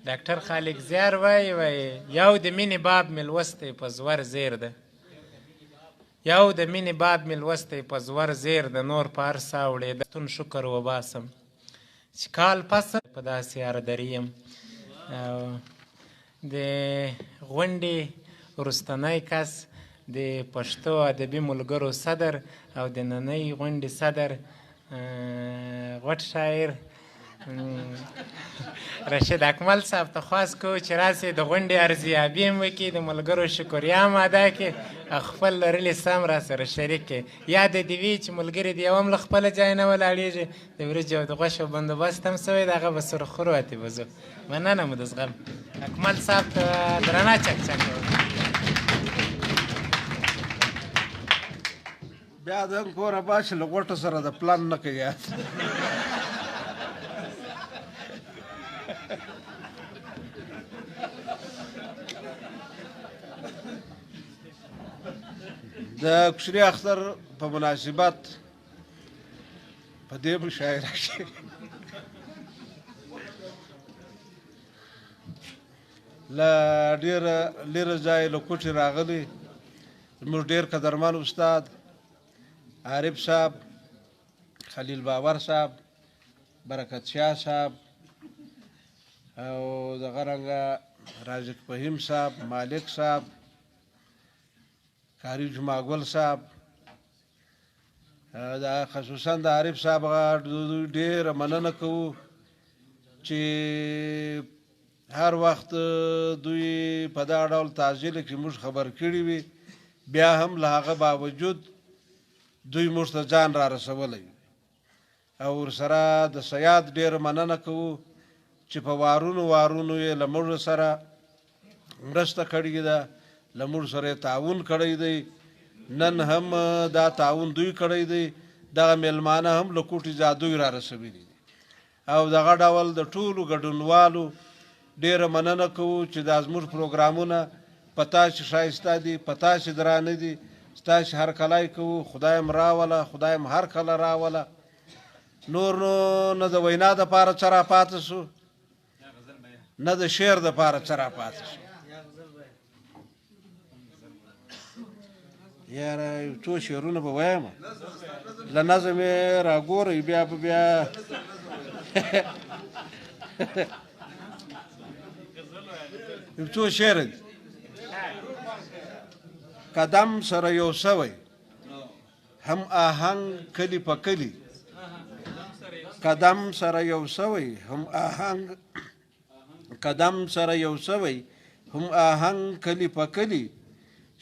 ډاکټر خالق زیار وایي، وایي یو د مینې باب مې لوستی په زور زیر ده، یو د مینې باب مې لوستی په زور زیر ده، نور په هر څه اوړېده تون شکر وباسم چې کال پس په داسې اردري یم. د غونډې وروستنی کس د پښتو ادبي ملګرو صدر او د ننۍ غونډې صدر غټ شاعر رشید اکمل صاحب ته خواست کوو چې راسي د غونډې ارزیابي هم وکړي، د ملګرو شکریا هم ادا کړي او خپل لرلي سم را سره شریک کړي. یاده دې وي چې ملګري دې یو هم له خپله ځای نه ولاړېږي، د وریجو او د غوښو بندوبست هم سوی دی، هغه به سره خورو اتې به ځو. مننه مو د زغم. اکمل صاحب ته درنه چکچک وکړه. بیا د کوره باش له غوټه سره د پلان نه کوي. د کوچني اختر په مناسبت په دې مشاعره کې له ډېره لرې ځای له کوټې راغلي زموږ ډېر قدرمن استاد عارف صاحب، خلیل باور صاحب، برکت شاه صاحب او دغه رنګه رازق فهیم صاحب، مالک صاحب، قاري جمعه ګل صاحب، دا خصوصا د عارف صاحب ډېره مننه کوو چې هر وخت دوی په دا ډول تعزیله کې موږ خبر کړي وي، بیا هم له هغه باوجود دوی موږ ته ځان را رسولی. او ورسره د صیاد ډېره مننه کوو چې په وارونو وارونو یې له موږ سره مرسته کړې ده، له موږ سره یې تعاون کړی دی. نن هم دا تعاون دوی کړی دی، دغه مېلمانه هم له کوټې ځا دوی را رسولي دي. او دغه ډول د ټولو ګډونوالو ډېره مننه کوو چې دا زموږ پروګرامونه په تاسې ښایسته دي، په تاسې درانه دي، ستاسې هرکلی کوو. خدای هم راوله، خدای هم هر کله راوله. نور نو نه د وینا دپاره څه راپاتې شو، نه د شعر دپاره څه راپاتې شو. یاره یو څو شعرونه به وایم، له نظم یې راګورئ، بیا به بیا یو څو شعر دي. قدم سره یو سوی هم آهنګ کلی په کلی، قدم سره یو سوی هم آهنګ، قدم سره یو سوی هم آهنګ کلی په کلی،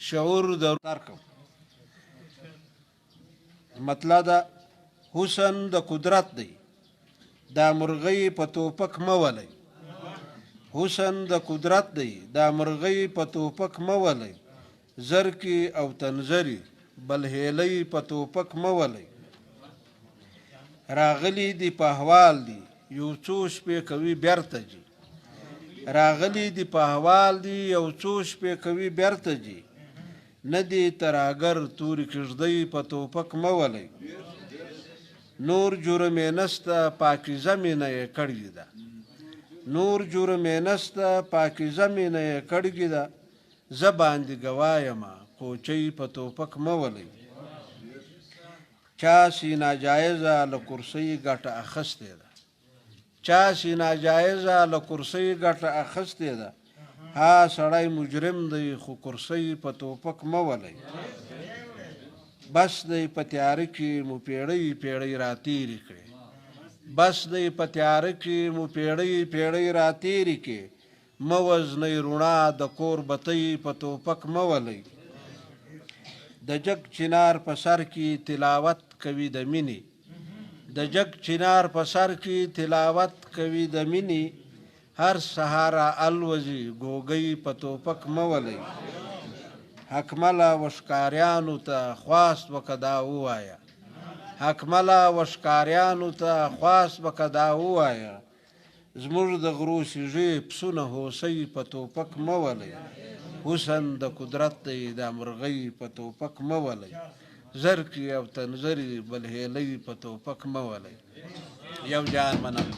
شعور د ترکم. مطلب دا حسن د قدرت دی، دا مرغۍ په توپک مه ولئ. حسن د قدرت دی، دا مرغۍ په توپک مه ولئ. زرکي او تنزري بل هیلۍ په توپک مه ولئ. راغلي دي په احوال دي یو څو شپې کوي بیرته ځي، راغلي دي په احوال دي یو څو شپې کوي بیرته ځي. نه دي تراګر تورې کږدۍ په توپک مه ولئ. نور جرم یې نسته پاکیزه مینه یې کړې ده، نور جرم یې نسته پاکیزه مینه یې کړې ده. زه باندې ګواه یمه کوچۍ په توپک مه ولئ. چا سي ناجایزه له کرسۍ ګټه اخیستې ده، چا سي ناجایزه له کرسۍ ګټه اخیستې ده. ها سړی مجرم دی خو کرسۍ په توپک مه ولئ. بس دی په تیاره کې مو پیړۍ پیړۍ راتېرې کړې، بس دی په تیاره کې مو پیړۍ پیړۍ راتېرې کړې. مه وژنئ روڼا د کور بتۍ په توپک مه ولئ. د جګ چنار په سر کې تلاوت کوي د مینې، د جګ چنار په سر کې تلاوت کوي د مینې. هر سهار را الوزي ګوګۍ په توپک مه ولئ. حکمله وښکاریانو ته خواست وکه دا ووایه، حکمله وښکاریانو ته خواست وکه دا ووایه. زموږ د غرو سیږې پسونه هوسۍ په توپک مه ولئ. حسن د قدرت دی دا مرغۍ په توپک مه ولئ. زرکې او تنزرې بل هیلۍ په توپک مه ولئ. یو جان مننه.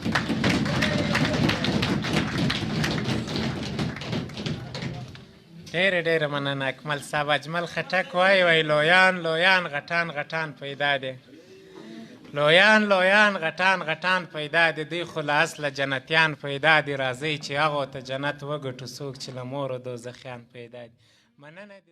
ډېره ډېره مننه اکمل صاحب. اجمل خټک وایي، وایي لویان لویان غټان غټان پیدا دي، لویان لویان غټان غټان پیدا دي، دوی خو له اصله جنتیان پیدا دي، راځئ چې هغو ته جنت وګټو څوک چې له مورو دوزخیان پیدا دي. مننه.